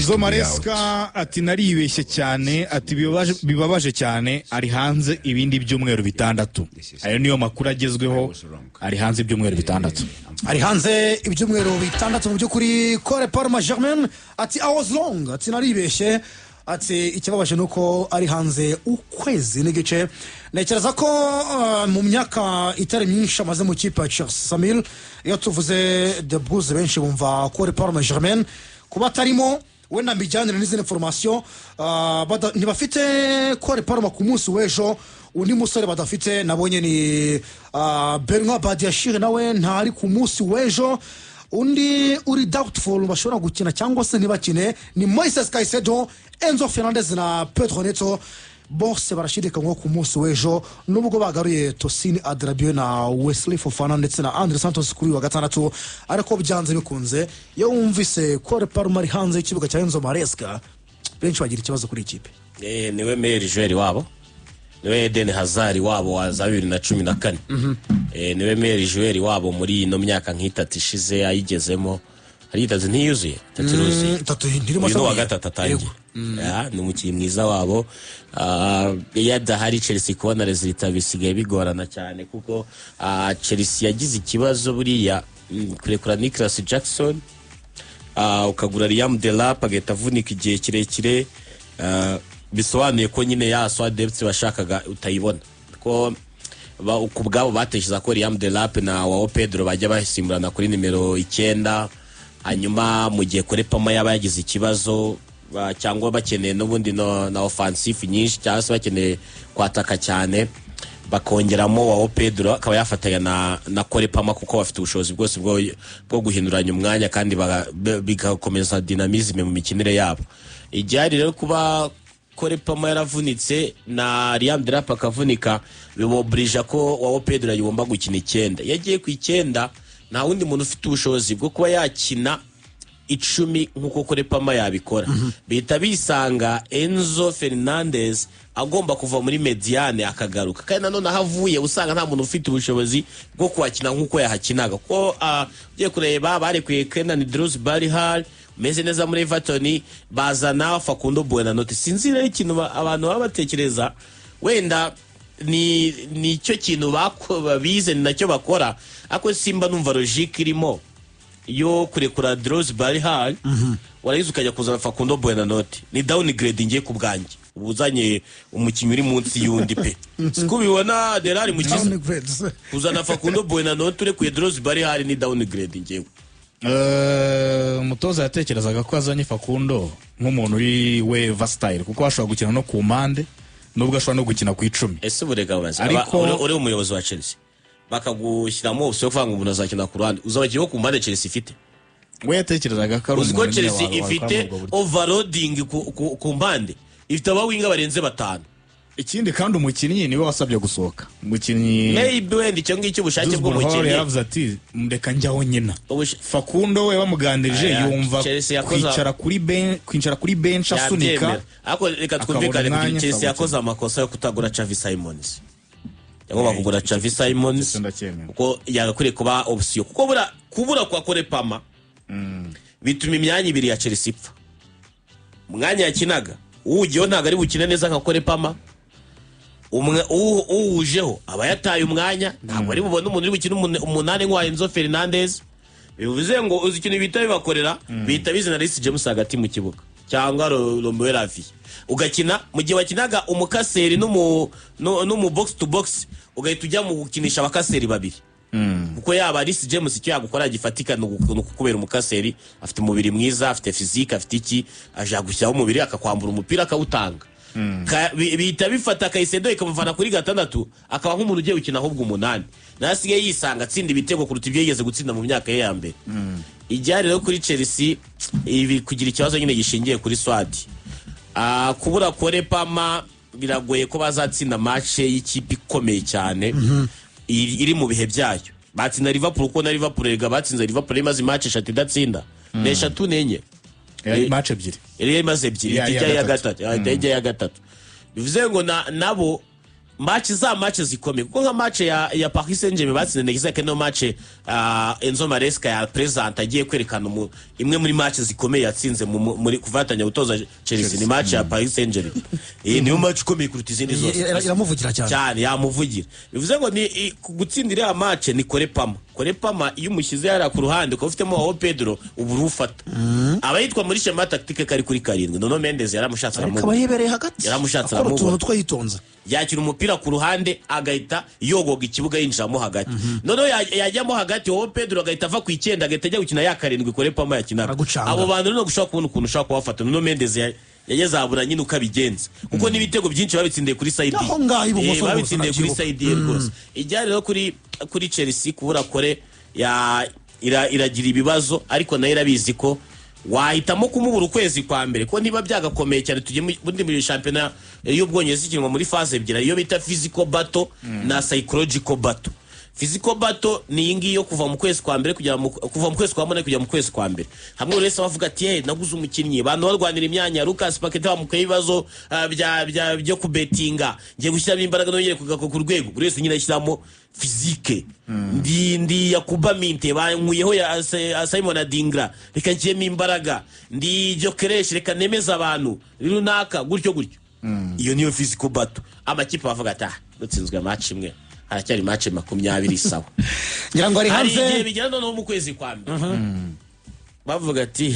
Enzo to be out. Maresca ati: "Naribeshye cyane." Ati: "Bibabaje cyane." Ari hanze ibindi byumweru 6. Ayo niyo makuru agezweho, ari hanze ibyumweru 6. Ari hanze ibyumweru 6. Mu by'ukuri, Cole Palmer Germain ati: "I was wrong." Ati: "Naribeshye." Ati: "Ikibabaje ni uko ari hanze ukwezi n'igice." Ntekereza ko mu myaka itari myinshi amaze mu kipe ya Chelsea, Samir, iyo tuvuze The Blues benshi bumva Cole Palmer Germain. Kuba atarimo, wenda mbijyanire n'izindi formation, ntibafite Cole Palmer ku munsi w'ejo. Undi musore badafite nabonye ni Benoit Badiashile, nawe ntari ku munsi w'ejo. Undi uri doubtful bashobora gukina cyangwa se ntibakine ni Moises Caicedo, Enzo Fernandez na Pedro Neto, bose barashidikanywa ku munsi w'ejo, nubwo bagaruye Tosin Adarabioyo na Wesley Fofana ndetse na Andre Santos kuri uyu wa gatandatu. Ariko byanze bikunze, iyo wumvise Cole Palmer ari hanze y'ikibuga cya Enzo Maresca, benshi bagira ikibazo kuri iyi kipe. Niwe meilleur joueur wabo, niwe Eden Hazard wabo wa za 2014. Niwe meilleur joueur wabo muri ino myaka nk'itatu ishize ayigezemo. Hari itatu ntiyuzuye, itatu iruzuye. Itatu ntirimo. Uyu ni uwa Samuel. gatatu atangiye. Yego. Ya, ni umukinnyi mwiza wabo. Iyo adahari, Chelsea kubona résultat bisigaye bigorana cyane, kuko Chelsea yagize ikibazo buriya, kurekura Nicolas Jackson, ukagura Liam Delap agahita avunika igihe kirekire, bisobanuye ko nyine ya squad depth bashakaga utayibona, ko ku bwabo batekereza ko Liam Delap na Joao Pedro bajya basimburana kuri nimero 9, hanyuma mu gihe Cole Palmer yaba yagize ikibazo, cyangwa bakeneye n'ubundi na offensive nyinshi, cyangwa se bakeneye kwataka cyane, bakongeramo Joao Pedro akaba yafatanya na Cole Palmer, kuko bafite ubushobozi bwose bwo guhinduranya umwanya kandi bigakomeza dynamisme mu mikinire yabo. Igihari rero, kuba Cole Palmer yaravunitse na Liam Delap akavunika, biboburija ko Joao Pedro agomba gukina 9. Iyo agiye ku 9, nta wundi muntu ufite ubushobozi bwo kuba yakina 10 nk'uko Cole Palmer yabikora. Bihita bisanga Enzo Fernandez agomba kuva muri médiane akagaruka, kandi nanone aho avuye usanga nta muntu ufite ubushobozi bwo kuhakina nk'uko yahakinaga, kuko ugiye kureba barekuye Kiernan Dewsbury-Hall umeze neza muri Everton, bazana Facundo Buonanotte. Sinzi rero ikintu abantu baba batekereza, wenda ni icyo kintu bize, ni nacyo bakora, ariko simba numva logique irimo yo kurekura Dewsbury-Hall warangiza ukajya kuzana Facundo Buonanotte. Ni downgrade ngiye ku bwanjye, uba uzanye umukinnyi uri munsi y'undi pe. Siko ubibona, Derari Mukiza? Downgrades. Kuzana Facundo Buonanotte urekuye Dewsbury-Hall ni downgrade ngewe. Umutoza yatekerezaga ko azanye Facundo nk'umuntu uri we versatile, kuko ashobora gukina no ku mpande, nubwo ashobora no gukina ku 10. Ese uburega bumaze uri umuyobozi wa Chelsea, bakagushyiramo option yo kuvuga ngo umuntu azakina ku ruhande, uzabakiye ku mpande Chelsea ifite? We yatekerezaga ko ari Uzi ko umuntu nyine Chelsea wabikora ifite muri ubwo buryo. overloading ku mpande, ifite abawinga barenze batanu. Ikindi kandi, umukinnyi niwe wasabye gusohoka, umukinnyi Maybe wenda icyo ngicyo ubushake Dewsbury Hall bw'umukinnyi. yaravuze ati: "Ndeka njyaho nyina." Facundo we bamuganirije Aya, yumva Chelsea yakoze- kwicara kuri bench asunika. Yabyemera. Ariko reka twumvikane Akabona kugira umwanya, Chelsea akabona. yakoze amakosa yo kutagura Xavi Simons. Yagomba kugura Xavi Simons Icyo ndacyemera. kuko yagakwiriye kuba option, kuko kubura kwa Cole Palmer bituma imyanya ibiri ya Chelsea ipfa. Umwanya yakinaga uwugiyeho ntabwo ari bukine neza nka Cole Palmer. Uwujeho aba yataye umwanya, ntabwo ari bubone umuntu uri bukine umunani nk'uwa Enzo Fernandez. Bivuze ngo uzi ikintu bihita bibakorera? Bihita bizana Reece James hagati mu kibuga cyangwa Romeo Lavia, ugakina mu gihe wakinaga umukaseri n'umu box to box, ugahita ujya mu gukinisha abakaseri babiri, kuko yaba Reece James icyo yagukora gifatika ni ukukubera umukaseri. Afite umubiri mwiza, afite physique, afite iki, aje gushyiraho umubiri akakwambura umupira akawutanga. Bihita bifata Caicedo ikamuvana kuri 6, akaba nk'umuntu ugiye gukina ahubwo 8, nawe asigaye yisanga atsinda ibitego kuruta ibyo yigeze gutsinda mu myaka ye ya mbere. Ijyari rero kuri Chelsea ibi kugira ikibazo nyine gishingiye kuri squad. Kubura Cole Palmer, biragoye ko bazatsinda match y'ikipe ikomeye cyane iri mu bihe byayo. Batsinda Liverpool, kuko na Liverpool erega batsinze Liverpool imaze match eshatu idatsinda, ni eshatu n'enye. Match ebyiri. Yari imaze ebyiri, Ya, ihita ijya ya iya gatatu. gatatu, ihita ijya iya gatatu. Bivuze ngo nabo Match za match zikomeye, kuko nka match ya Paris Saint-Germain batsinze, ntekereza ko ino match Enzo Maresca ya present agiye kwerekana imwe muri match zikomeye yatsinze muri kuva yatangira gutoza Chelsea, ni match ya Paris Saint-Germain. Iyi niyo match ikomeye kuruta izindi zose. Iramuvugira cyane. Cyane, yamuvugira. Bivuze ngo ni gutsinda iriya match ni Cole Palmer. Cole Palmer iyo umushyize hariya ku ruhande, ukaba ufitemo Joao Pedro, ubu urufata aba yitwa muri schéma tactique kari kuri 7. Noneho Mendes yaramushatse, ariko aba aramubura. yibereye hagati, Yaramushatse, akora aramubura. utuntu two yitonze. Yakira umupira ku ruhande, agahita yogoga ikibuga, yinjiramo hagati. Noneho yajyamo hagati, wowe Pedro agahita ava ku 9, agahita ajya gukina ya 7 Cole Palmer yakinaga. Aragucanga. Abo bantu rero gushobora kubona ukuntu ushobora kubafata. Noneho Mendes yageze ahabura nyine uko abigenza, kuko n'ibitego byinshi babitsindiye kuri side. Aho ngaho ibumoso rwose, Babitsindiye kuri ndabyibuka. side ye rwose. Ijyanye rero kuri Chelsea, kubura Cole ya iragira ibibazo, ariko nayo irabizi ko wahitamo kumubura ukwezi kwa mbere, ko niba byagakomeye cyane. Tujye muri shampiyona y'Ubwongereza ikinwa muri phase ebyiri, iyo bita physical battle na psychological battle. Physical battle ni iyi ngiyi yo kuva mu kwezi kwa mbere kugera kuva mu kwezi kwa munani kugera mu kwezi kwa mbere, hamwe buri wese abavuga ati: "Hey, naguze umukinnyi, abantu barwanira imyanya, Lucas Paqueta bamukuye ibibazo bya byo kubetinga, ngiye gushyiramo imbaraga nongere kugaruka ku rwego." Buri wese nyine ashyiramo physique: ndi Yankuba Minteh, bankuyeho ya Simon Adingra, reka nshyiremo imbaraga, ndi Gyökeres, reka nemeze abantu runaka, gutyo gutyo. Iyo niyo physical battle. Amakipe bavuga ati: "Ah, dutsinzwe match imwe, haracyari match 20, sawa." Ngira ngo ari Hari hanze. igihe bigera noneho mu kwezi kwa mbere, bavuga ati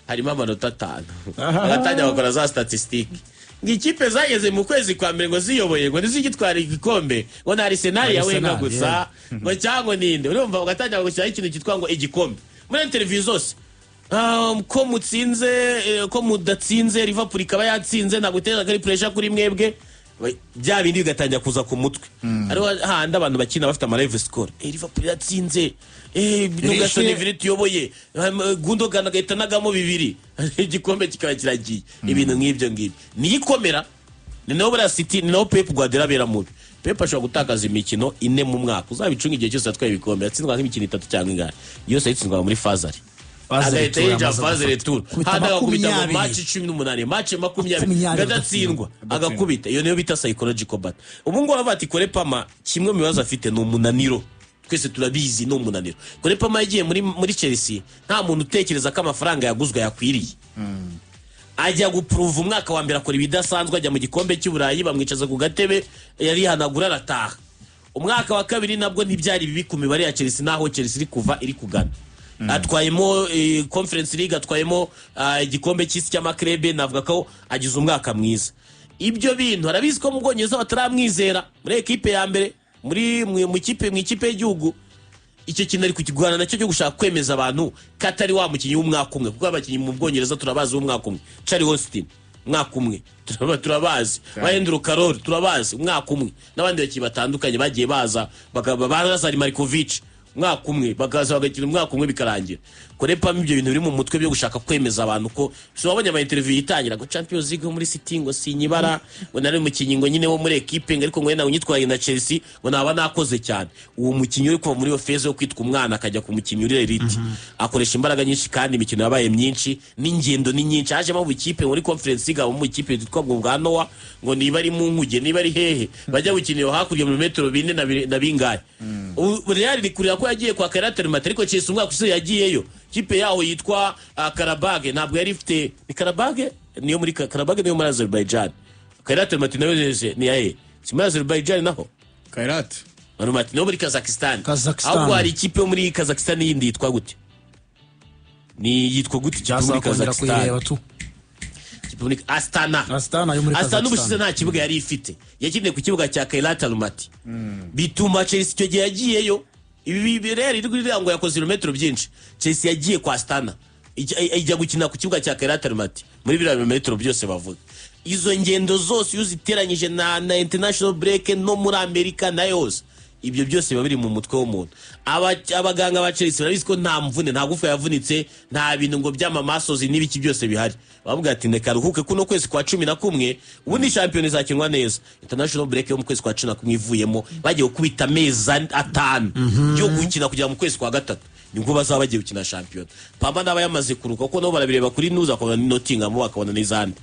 harimo amanota 5, bagatangira bakora za statistique ngo ikipe zageze mu kwezi kwa mbere ngo ziyoboye ngo ntizigitwara igikombe, ngo ni Arsenal ya Wenger Arsenal, gusa, ngo cyangwa ninde. Urumva bagatangira gushyiraho ikintu cyitwa ngo igikombe muri interview zose. Ko mutsinze, ko mudatsinze, Liverpool ikaba yatsinze, ntabwo iteza ari pressure kuri mwebwe? Bya bindi bigatangira kuza ku mutwe. Hariho hahandi abantu bakina bafite ama live score: Liverpool yatsinze, Newcastle ni tuyoboye, Gundogan agahita anagamo bibiri, igikombe kikaba kiragiye." Ibintu nk'ibyo ngibyo niyo ikomera. Ni naho buriya City, ni naho Pep Guardiola abera mubi. Pep ashobora gutakaza imikino 4 mu mwaka. Uzabicunga, igihe cyose yatwaye ibikombe yatsindwa nk'imikino itatu cyangwa ingahe, yose yayitsindwaga muri phase aller. Phase Agahita retour yinjira amaze phase gufata. retour, Kubita handi agakubita ngo 20. match 18, match 20, 20. agatsindwa, agakubita. Iyo niyo bita psychological battle. Ubu ngubu baravuga ati Cole Palmer, kimwe mu bibazo afite ni umunaniro. Twese turabizi, ni umunaniro. Cole Palmer yagiye muri Chelsea nta muntu utekereza ko amafaranga yaguzwe yakwiriye. Ajya gupuruva, umwaka wa mbere akora ibidasanzwe, ajya mu gikombe cy'Uburayi, bamwicaza ku gatebe, yarihanagura, arataha. Umwaka wa kabiri nabwo ntibyari bibi ku mibare ya Chelsea n'aho Chelsea iri kuva iri kugana, atwayemo Conference League, atwayemo igikombe cy'isi cy'ama clubs. Navuga ko agize umwaka mwiza. Ibyo bintu arabizi ko mu Bwongereza bataramwizera muri ekipe ya mbere, muri mu ikipe y'igihugu. Icyo kintu ari kukigwana nacyo cyo gushaka kwemeza abantu ko atari wa mukinnyi w'umwaka umwe, kuko abakinnyi mu Bwongereza turabazi w'umwaka umwe. Charlie Austin umwaka umwe turabazi, ba Andrew Carroll turabazi umwaka umwe, n'abandi bakinnyi batandukanye bagiye baza bakaba ba Lazar Markovic umwaka umwe, bakaza bagakina umwaka umwe bikarangira. Cole Palmer ibyo bintu biri mu mutwe byo gushaka kwemeza abantu ko si wabonye ama interview yitangira ngo Champions League yo muri City ngo sinyibara, ngo nari umukinnyi ngo nyine wo muri equipe, ngo ariko ngo wenda unyitwaye na Chelsea ngo naba nakoze cyane. Uwo mukinnyi uri kuva muri iyo phase yo kwitwa umwana akajya ku mukinnyi uri elite, akoresha imbaraga nyinshi, kandi imikino yabaye myinshi n'ingendo ni nyinshi. Hajemo mu ikipe muri Conference League, abo mu ikipe yitwa ngo bwa Noah, ngo niba ari mu nkuge, niba ari hehe, bajya gukinira hakurya mu metero 4 na bingahe. Ubu Real iri kurira ko yagiye kwa Kairat Almaty, ariko Chelsea umwaka ushize yagiyeyo, kipe yaho yitwa Qarabag, ntabwo yari ifite, ni Qarabag niyo muri Qarabag niyo muri Azerbaijan. Kairat Almaty nayo ni yahe? Si muri Azerbaijan naho? Kairat. Almaty niyo muri Kazakhstan. Kazakhstan. Ahubwo hari ikipe yo muri Kazakhstan yindi yitwa gute? Ni yitwa gute ikipe yo muri Byasaba kongera Kazakhstan? kuyireba tu. Ikipe muri Astana. Astana yo muri Astana ubushize Kazakhstan. nta kibuga yari ifite, yakiniye ku kibuga cya Kairat Almaty, bituma Chelsea icyo gihe yagiyeyo. Ibi rero iri kugira ngo yakoze ibirometero byinshi. Chelsea yagiye kwa Astana, ijya gukina ku kibuga cya Kairat Almaty muri biriya birometero byose bavuga. Izo ngendo zose iyo uziteranyije na international break no muri Amerika na yose, ibyo byose biba biri mu mutwe w'umuntu. Abaganga ba Chelsea barabizi ko nta mvune, nta gufa yavunitse, nta bintu ngo by'amamasozi n'ibiki byose bihari. Bavuga ati reka ruhuke kuno kwezi kwa 11, ubundi shampiyona izakinwa neza. International break yo mu kwezi kwa 11 ivuyemo, bagiye gukubita amezi 5 yo gukina kugera mu kwezi kwa gatatu, nibwo bazaba bagiye gukina shampiyona. Palmer naba yamaze kuruka, kuko nabo barabireba kuri news, bakabona ni Nottingham, bakabona n'izandi.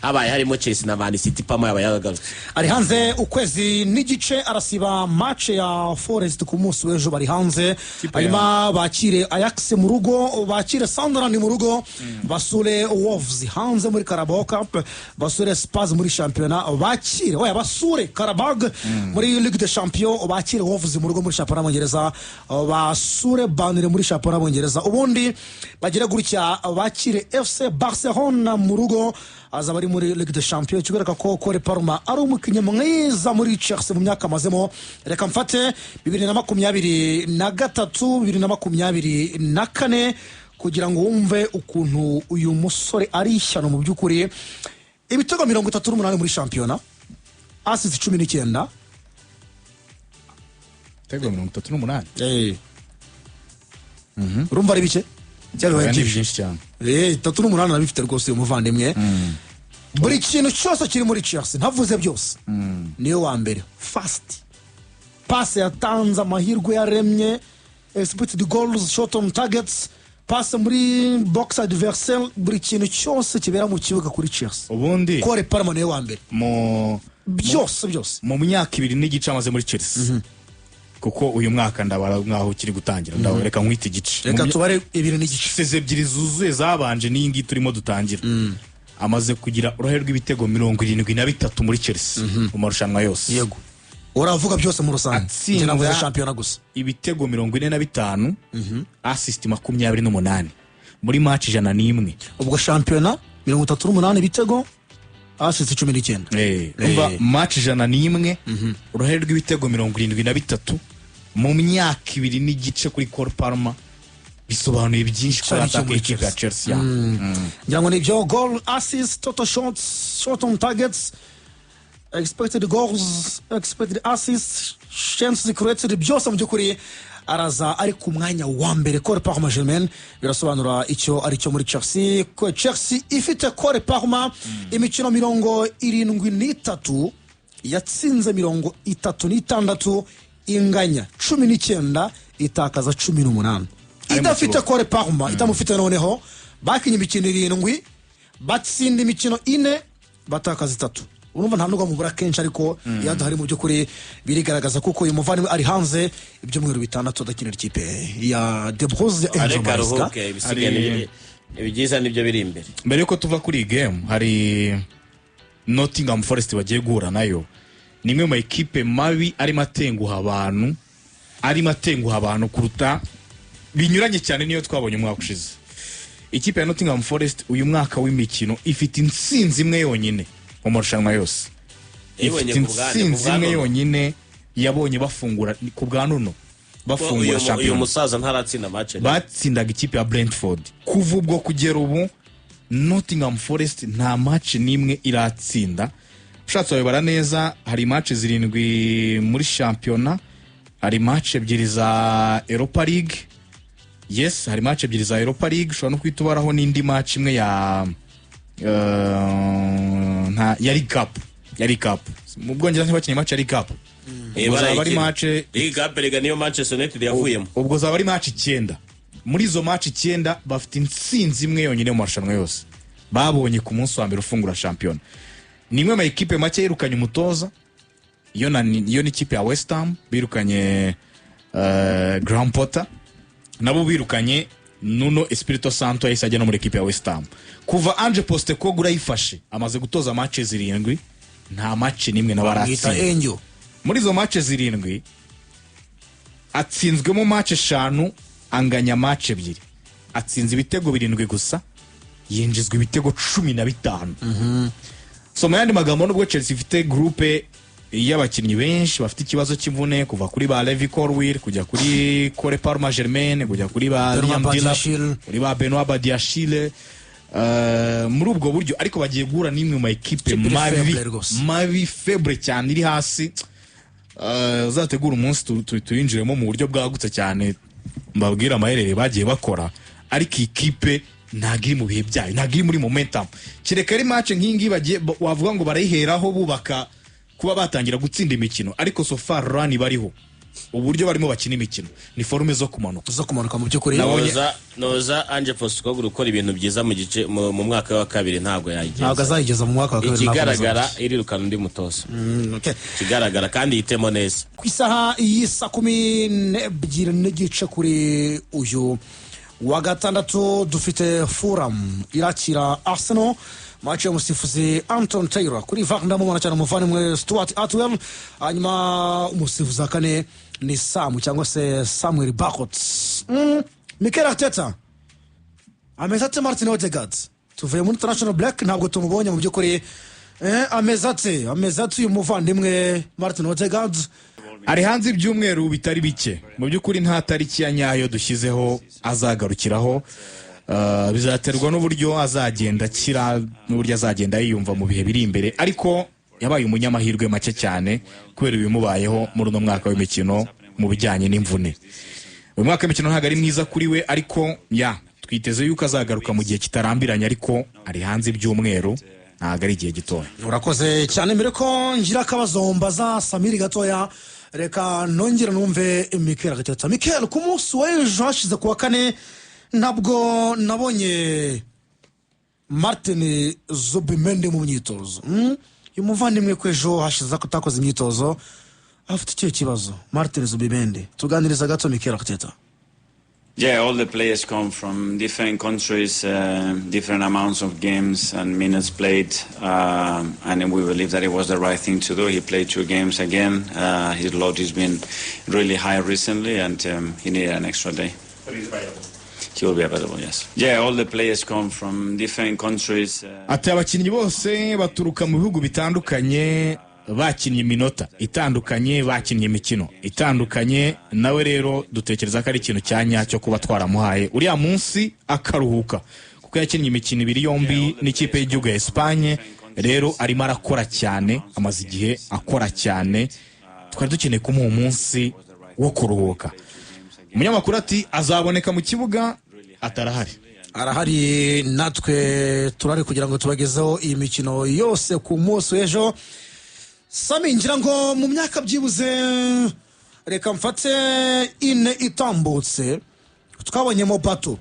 Habaye harimo Chelsea na Man City, Palmer yaba yaragarutse. Ari hanze ukwezi n'igice, arasiba match ya Forest ku munsi w'ejo, bari hanze. Hanyuma bakire Ajax mu rugo, bakire Sunderland mu rugo, basure Wolves hanze muri Carabao Cup, basure Spurs muri shampiyona, bakire, oya, basure Qarabag muri Ligue des Champions, bakire Wolves mu rugo muri shampiyona y'Abongereza, basure Burnley muri shampiyona y'Abongereza, ubundi bagire gutya bakire FC Barcelona mu rugo, azaba ari muri Ligue des Champions. Ikikwereka ko Cole Palmer ari umukinnyi mwiza muri Chelsea mu myaka amazemo. Reka mfate 2023, 2024, kugira ngo wumve ukuntu uyu musore ari ishyano mu by'ukuri. Ibitego 38 muri shampiyona, assists 19. Ibitego 38? Urumva ari bike cyangwa Oya, ni byinshi? Byinshi cyane. 38 nabifite rwose. Uyu muvandimwe, buri kintu cyose kiri muri Chelsea, ntavuze byose, niyo wa mbere: fast passe yatanze, amahirwe yaremye, expected goals, shot on targets, passe muri box adversaire, buri kintu cyose kibera mu kibuga kuri Chelsea, Ubundi Cole Palmer niwe wa mbere. Mu Byose byose. Mu myaka 2 n'igice amaze muri Chelsea, kuko uyu mwaka ndabara nkaho ukiri gutangira, reka nkwite igice. Reka tubare 2 n'igice. Saison ebyiri zuzuye zabanje n'iyi ngiyi turimo dutangira, amaze kugira uruhare rw'ibitego 73 muri Chelsea mu marushanwa yose. Yego, uravuga byose muri rusange. Atsinda- Njye navuze shampiyona gusa. Ibitego 45, assist 28 muri match 101. Ubwo shampiyona 38 ibitego, assist 19. Umva, match 101, uruhare rw'ibitego 73 mu myaka 2 n'igice kuri Cole Palmer, bisobanuye byinshi kuri Cyane cyo attaque muri y'ikipe ya Chelsea. Ngira ngo nibyo: goal, assist, total shots, shot on targets, expected goals, expected assists, chances created, byose mu by'ukuri araza ari ku mwanya wa mbere Cole Palmer Germain. Birasobanura icyo ari cyo muri Chelsea. Ko Chelsea ifite Cole Palmer, imikino 73 yatsinze 36, inganya 19, itakaza 18. Ari mu Idafite kibuga. Cole Palmer, itamufite noneho, bakinnye imikino irindwi, batsinda imikino ine, batakaza itatu. Urumva nta nubwo mubura kenshi, ariko iyo adahari mu by'ukuri birigaragaza, kuko uyu muvandimwe ari hanze ibyumweru 6 adakinira ikipe ya The Blues ya Enzo Areka Maresca. aruhuke, ibisigaye ibyiza nibyo biri imbere. Mbere yuko tuva kuri iyi game, hari Nottingham Forest bagiye guhura nayo. Ni imwe mu ekipe mabi arimo atenguha abantu, arimo atenguha abantu kuruta binyuranye cyane niyo twabonye umwaka ushize. Ikipe ya Nottingham Forest uyu mwaka w'imikino ifite intsinzi imwe yonyine mu marushanwa yose. Yayibonye Ifite ku bwa- intsinzi ku bwa imwe Nuno. yonyine yabonye bafungura ku bwa Nuno, bafungura Uyu shampiyona. musaza ntaratsinda match. Batsindaga ikipe ya Brentford. Kuva ubwo kugera ubu, Nottingham Forest nta match n'imwe iratsinda. Ushatse wabibara neza, hari match zirindwi muri shampiyona, hari match ebyiri za Europa League. Yes, hari match ebyiri za Europa League, ushobora no kwita ubaraho n'indi match imwe ya nta ya League Cup. Ya League Cup mu Bwongereza ntibakinnye match ya League Cup. Ubwo zaba ari match League Cup erega niyo Manchester United yavuyemo. Ubwo zaba ari match icyenda. Muri izo match icyenda, bafite intsinzi imwe yonyine mu marushanwa yose babonye ku munsi wa mbere ufungura shampiyona. Ni imwe mu ekipe make yirukanye umutoza. Iyo na iyo ni ikipe ya West Ham birukanye Graham Potter, nabo birukanye Nuno Espirito Santo, yahise ajya no muri ekipe ya West Ham. Kuva Ange Postecoglou urayifashe, amaze gutoza match zirindwi, nta match n'imwe nawe Bamwita aratsinda. Enjo. Muri izo match zirindwi, atsinzwemo match eshanu, anganya match ebyiri. Atsinze ibitego birindwi gusa, yinjizwa ibitego 15. So mu yandi magambo, nubwo Chelsea ifite groupe y'abakinnyi benshi bafite ikibazo cy'imvune, kuva kuri ba Levi Colwill kujya kuri Cole Palmer Germain, kujya kuri ba Benoit Liam Delap, Badiashile. kuri ba Benoit Badiashile, muri ubwo buryo ariko bagiye guhura n'imwe mu ma ekipe Ikipe iri mabi, faible rwose. mabi, faible cyane, iri hasi. Uzategura umunsi tuyinjiremo mu buryo bwagutse cyane, mbabwire amaherere bagiye bakora. Ariko iyi kipe ntabwo iri mu bihe byayo, ntabwo iri muri momentum, kereka ari match nk'iyi ngiyi bagiye wavuga ngo barayiheraho bubaka kuba batangira gutsinda imikino. Ariko so far run bariho Uburyo barimo bakina imikino ni forme zo kumanuka. Zo kumanuka mu by'ukuri. Noza Ange Postecoglou gukora ibintu byiza mu gice mu mwaka wa kabiri ntabwo Ntabwo yayigeza. azayigeza mu mwaka wa kabiri. Ikigaragara, irirukana undi mutoza. Okay. Ikigaragara kandi yitemo neza. Ku isaha y'isa 12:30 kuri uyu wa gatandatu dufite Fulham irakira Arsenal, match y'umusifuzi Anton Taylor. Kuri VAR ndamubona cyane umuvandimwe Stuart Atwell, hanyuma umusifuzi wa kane ni Sam cyangwa se Samuel Bakot. Mikel Arteta ameze ate? Martin Odegaard, tuvuye muri international break, ntabwo tumubonye mu by'ukuri. Ameze ate uyu muvandimwe Martin Odegaard? Ari hanze ibyumweru bitari bike. Mu by'ukuri nta tariki ya nyayo dushyizeho azagarukiraho. Bizaterwa n'uburyo azagenda akira n'uburyo azagenda yiyumva mu bihe biri imbere, ariko yabaye umunyamahirwe make cyane kubera ibimubayeho muri uno mwaka w'imikino mu bijyanye n'imvune. Uyu mwaka w'imikino ntabwo ari mwiza kuri we, ariko ya twiteze yuko azagaruka mu gihe kitarambiranye, ariko ari hanze ibyumweru, ntabwo ari igihe gitoya. Urakoze cyane. Mbere ko ngira akabazo mbaza Samiri gatoya, reka nongere numve Mikel Arteta. Mikel, ku munsi w'ejo hashize, ku wa kane, ntabwo nabonye Martin Zubimendi mu myitozo. Uyu muvandimwe ko ejo hashize ko atakoze imyitozo, afite ikihe kibazo Martin Zubimendi? Tuganiriza gato, Mikel Arteta. Yeah, all the players come from different countries, different amounts of games and minutes played, and we believe that it was the right thing to do. He played two games again. His load has been really high recently, and he needed an extra day. But he's available. He will be available, yes. Yeah, all the players come from different countries. Ati abakinnyi bose baturuka mu bihugu bitandukanye, bakinnye iminota itandukanye, bakinnye imikino itandukanye. Nawe rero dutekereza ko ari ikintu cya nyacyo kuba twaramuhaye uriya munsi akaruhuka, kuko yakinnye imikino ibiri yombi n'ikipe y'igihugu ya Esipanye. Rero arimo arakora cyane, amaze igihe akora cyane, twari dukeneye kumuha umunsi wo kuruhuka. Umunyamakuru ati azaboneka mu kibuga? Atarahari. Arahari, natwe turari kugira ngo tubagezeho iyi mikino yose ku munsi w'ejo. Sami, ngira ngo mu myaka byibuze reka mfate 4 itambutse, twabonyemo battle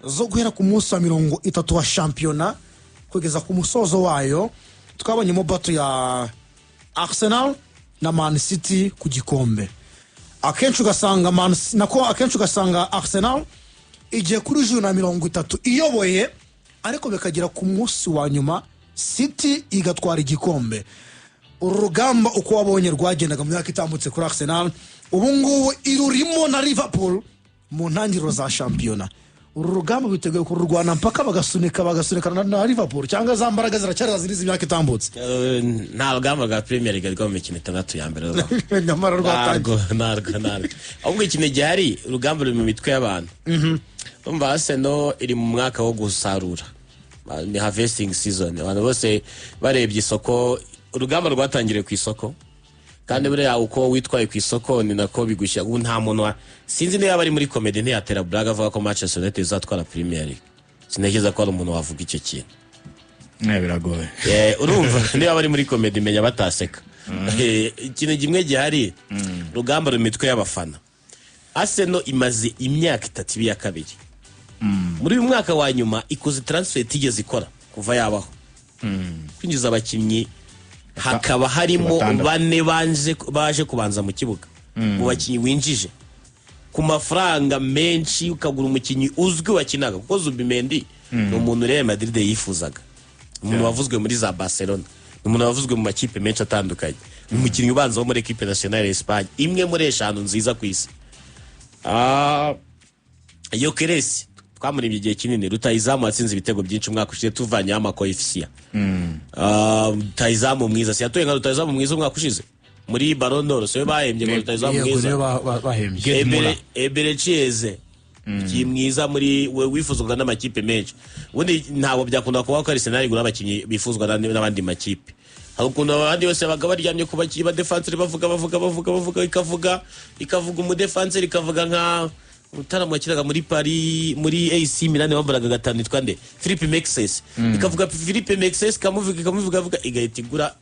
zo guhera ku munsi wa 30 wa shampiyona kugeza ku musozo wayo. Twabonyemo battle ya Arsenal na Man City ku gikombe. Akenshi ugasanga Man nako akenshi ugasanga Arsenal igiye kuri journée na 30 iyoboye, ariko bikagera ku munsi wa nyuma City igatwara igikombe. Uru rugamba uko wabonye rwagendaga mu myaka itambutse kuri Arsenal, ubu ngubu irurimo na Liverpool mu ntangiriro za shampiyona. Uru rugamba biteguye kururwana mpaka bagasunika bagasunikana na Liverpool, cyangwa za mbaraga ziracyari ziri z'imyaka itambutse? Nta rugamba rwa Premier League rwo mu mikino 6 ya mbere rubaho. Nyamara rwatangiye. Ntarwo, ntarwo, ntarwo. Ahubwo ikintu gihari, urugamba ruri mu mitwe y'abantu. Umva, Arsenal iri mu mwaka wo gusarura, ni harvesting season. Abantu bose barebye isoko, urugamba rwatangiriye ku isoko, kandi buriya uko witwaye ku isoko ni nako bigushyira. Ubu nta muntu wa sinzi niba bari muri comedy ntiyatera blague avuga ko Manchester United izatwara Premier League. Sintekereza ko hari umuntu wavuga icyo kintu. Biragoye. Urumva niba bari muri comedy menya bataseka. Ikintu kimwe gihari, rugamba mu mitwe y'abafana. Arsenal imaze imyaka 3 iba iya kabiri. Muri uyu mwaka wa nyuma ikoze transfer itigeze ikora kuva yabaho, kwinjiza abakinnyi, hakaba harimo 6. bane baje kubanza mu kibuga mu bakinnyi winjije ku mafaranga menshi, ukagura umukinnyi uzwi wakinaga, kuko Zubimendi ni umuntu Real Madrid yifuzaga, umuntu wavuzwe muri za Barcelona, ni umuntu wavuzwe mu makipe menshi atandukanye, ni umukinnyi ubanza wo muri équipe nationale ya Espagne, imwe muri eshanu nziza ku isi. Gyökeres twamurebye igihe kinini, rutayizamu watsinze ibitego byinshi umwaka ushize tuvanyeho ama coefficient. Rutayizamu mwiza, si yatoye nka rutayizamu mwiza umwaka ushize muri Ballon d'Or? Siwe bahembye ngo rutayizamu Yego. mwiza? Niyo bahembye. Gerd Müller. Eberechi Eze, umukinnyi mwiza muri we wifuzwaga n'amakipe menshi. Ubundi ntabwo byakunda kuba ko Arsenal igura abakinnyi bifuzwa n'abandi makipe. Hari ukuntu abandi bose babaga baryamye ku bakinnyi ba défenseur, bavuga, bavuga, bavuga, bavuga, ikavuga, ikavuga umudefanseri, ikavuga nka Mutarama wakinaga muri Paris, muri AC Milan, wambaraga 5, yitwa nde, Philippe Mexes. Ikavuga Philippe Mexes, ikamuvuga, ikamuvuga, ikavuga, igahita igura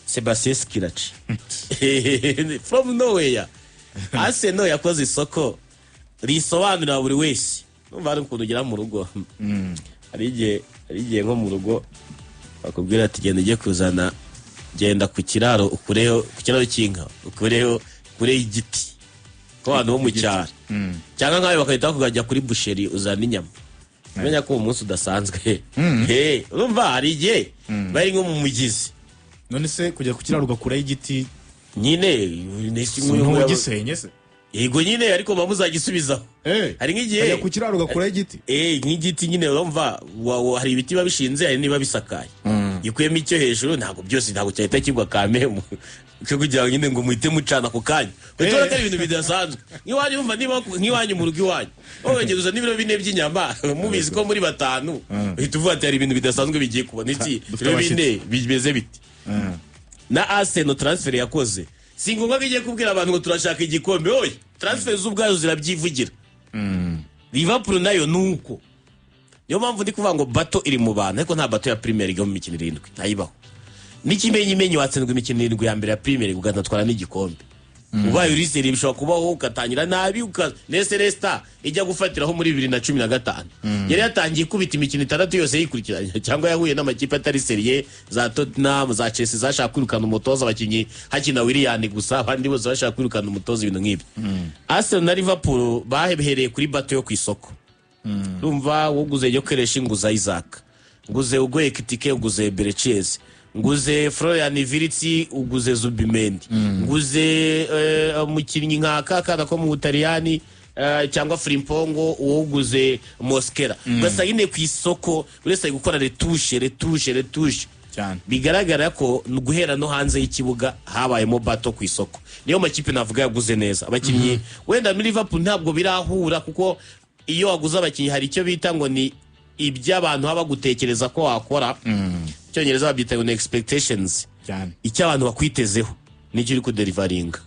Sebastien Squillaci from nowhere. Arsenal yakoze isoko risobanurira buri wese. Numva hari ukuntu ugera mu rugo, hari igihe nko mu rugo bakubwira ati: "Genda ujye kuzana, genda ku kiraro ukureho, ku kiraro cy'inka ukureho igiti," ko abantu bo mu cyaro cyangwa nkawe bagahita bakujya kuri boucherie uzana inyama, umenya ko uwo munsi udasanzwe. Hey, urumva hari igihe bari nko mu mugezi. None se kujya ku kiraro ugakuraho igiti? Nyine. Ntugisenye se? Yego nyine, ariko muba muzagisubizaho. Hari nk'igihe Kujya ku kiraro ugakuraho igiti? Nk'igiti nyine, urumva hari ibiti biba bishinze, hari niba bisakaye. Gikuyemo icyo hejuru, ntabwo byose, ntabwo cyahita kigwa kamemu cyo kugira ngo nyine ngo muhite mucana ako kanya. Uhita ubona ko ari ibintu bidasanzwe nk'iwanyu. Wumva niba nk'iwanyu mu rugo iwanyu wowe uzana ibiro 4 by'inyama, mubizi ko muri batanu, uhita uvuga ati: "Hari ibintu bidasanzwe bigiye kuba." Niki? Dufite Ibiro abashyitsi. 4 bimeze biti. Na Arsenal transfer yakoze, si ngombwa ko igiye kubwira abantu ngo turashaka igikombe. Oya, transfer z'ubwazo zirabyivugira. Liverpool nayo ni uko. Niyo mpamvu ndi kuvuga ngo battle iri mu bantu, ariko nta battle ya Premier League yo mu mikino 7 ntayibaho. N'ikimenyimenyi, watsindwa imikino 7 ya mbere ya Premier League ukanatwara n'igikombe ubaye uri sérieux, bishobora kubaho ugatangira nabi nese Leicester ijya gufatiraho muri 2015 yari yatangiye ikubita imikino 6 yose yikurikiranya, cyangwa yahuye n'amakipe atari sérieux, za Tottenham, za Chelsea zashaka kwirukana umutoza, abakinnyi hakina Willian gusa, abandi bose bashaka kwirukana umutoza, ibintu nk'ibyo. Arsenal na Liverpool bahereye kuri battle yo ku isoko. Urumva uguze Gyökeres, nguza Isak, nguze Hugo Ekitike, uguze Bereches, nguze Florian Wirtz, uguze Zubimendi, nguze umukinnyi nka kakana ko mu Butaliyani cyangwa Frimpong, uwo uguze Mosquera. Ugasanga nyine ku isoko buri wese ari gukora retouche, retouche, retouche. Cyane. Bigaragara ko guhera no hanze y'ikibuga habayemo battle ku isoko. Niyo makipe navuga yaguze neza abakinnyi. Wenda muri Liverpool ntabwo birahura, kuko iyo waguze abakinnyi hari icyo bita ngo ni iby'abantu baba bagutekereza ko wakora, Icyongereza babyita ngo ni expectations. Cyane. Icyo abantu bakwitezeho nicyo uri kudeliveringa,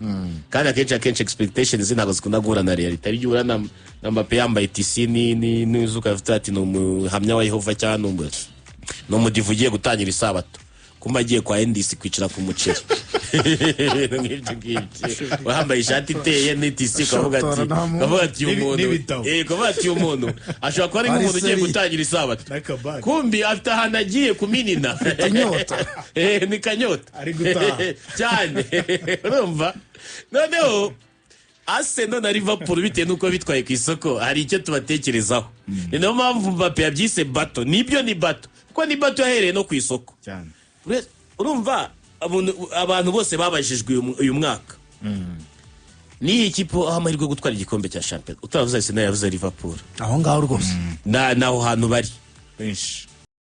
kandi akenshi expectations ntabwo zikunda guhura na reality. Ari uhura na Mbappe yambaye tisi n'izuka, afite ati ni umuhamya wa Yehova cyangwa ni umudive ugiye gutangira isabato, kumba agiye kwa NDC kwicara ku muceri. Ibintu nk'ibyo ngibyo, wambaye ishati iteye n'itisi, ukavuga ati Shotora nta muntu. ukavuga ati uyu muntu N'ibitabo. Ukavuga ati uyu muntu ashobora kuba ari nk'umuntu ugiye Ari seri. gutangira isabato. N'akabagi. Kumbi afite ahantu agiye kuminina. Inyota. Ni kanyota. Ari gutaha. Cyane. Urumva noneho Arsenal na Liverpool, bitewe n'uko bitwaye ku isoko, hari icyo tubatekerezaho. Ni nayo mpamvu Mbappe yabyise battle. Nibyo, ni battle, kuko ni battle yahereye no ku isoko. Cyane. Urumva abantu bose babajijwe uyu mwaka niyi kipe aho amahirwe yo gutwara igikombe cya shampiyona, utavuze Arsenal yavuze Liverpool. Aho ngaho rwose. Naho hantu bari. Benshi.